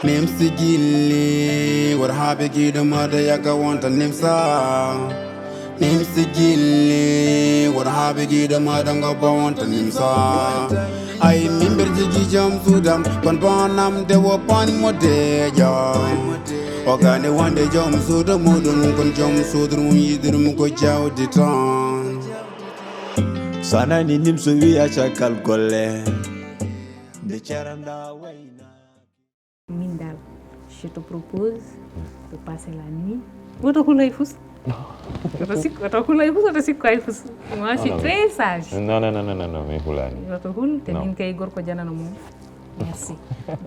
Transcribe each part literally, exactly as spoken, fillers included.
Nimsi gilli, wor habe gido mada yaka wonta nimsa. Nimsi gilli, wor habe gido mada ngo ba wonta nimsa. Ay mimber jigi jam sudam, kon bonam de wo pan mo de jam. O gane wonde jom suudu muɗum, kon jom suudu mum yiɗirum ko jawdi tan. So a nani nimso wiya caggal golle, nde caranda wayna. Min daal, je te propose de passer la nuit. Woto hul hay fus. Woto sik, woto hul hay fus, woto sikko hay fus. Moi, je suis très sage. Non, non, non, non, non, non, mi hulaani. Woto hul, te Non. Min kay gorko janano mum. Merci.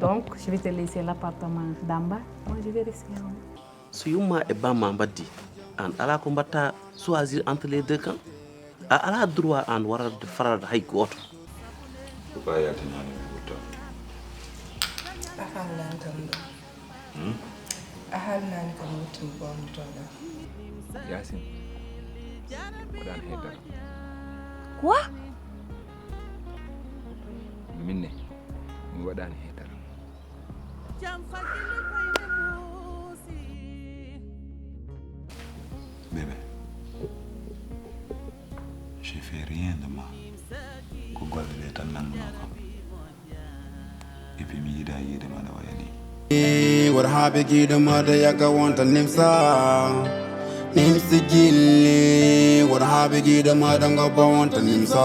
Donc, je vais te laisser l'appartement d'en bas. Moi, je vais rester en haut. So yumma e bamma mbaddi, an ala ko mbatta choisir entre les deux camps. A ala droit an warade farade hay gooto. Ko ba yaltinaani mi wurta. A haalnaani kam ɗum. A haalnaani kam wurtin bonnutoɗa. Yaasin, waɗaani hay dara. Quoi? Min ne, mi waɗaani hay dara. Bébé, je fais rien de mal. Ko golle ɗe tan nanngunoo kam. Et puis mi yiɗaa yiide ma no waya ni. Wor habe gido mada yaka wonta nimsa. Nimsi gilli, wor habe gido mada ngo ba wonta nimsa.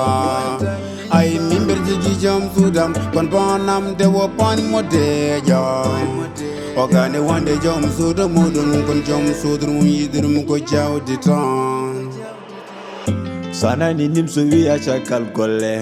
Ay mimber jigi jom sudam, kon bonam de wo pan mo de jam. O gane wonde jom suudu muɗum, kon jom suudu mum yiɗirum ko jawdi tan. So a nani nimso wiya caggal golle,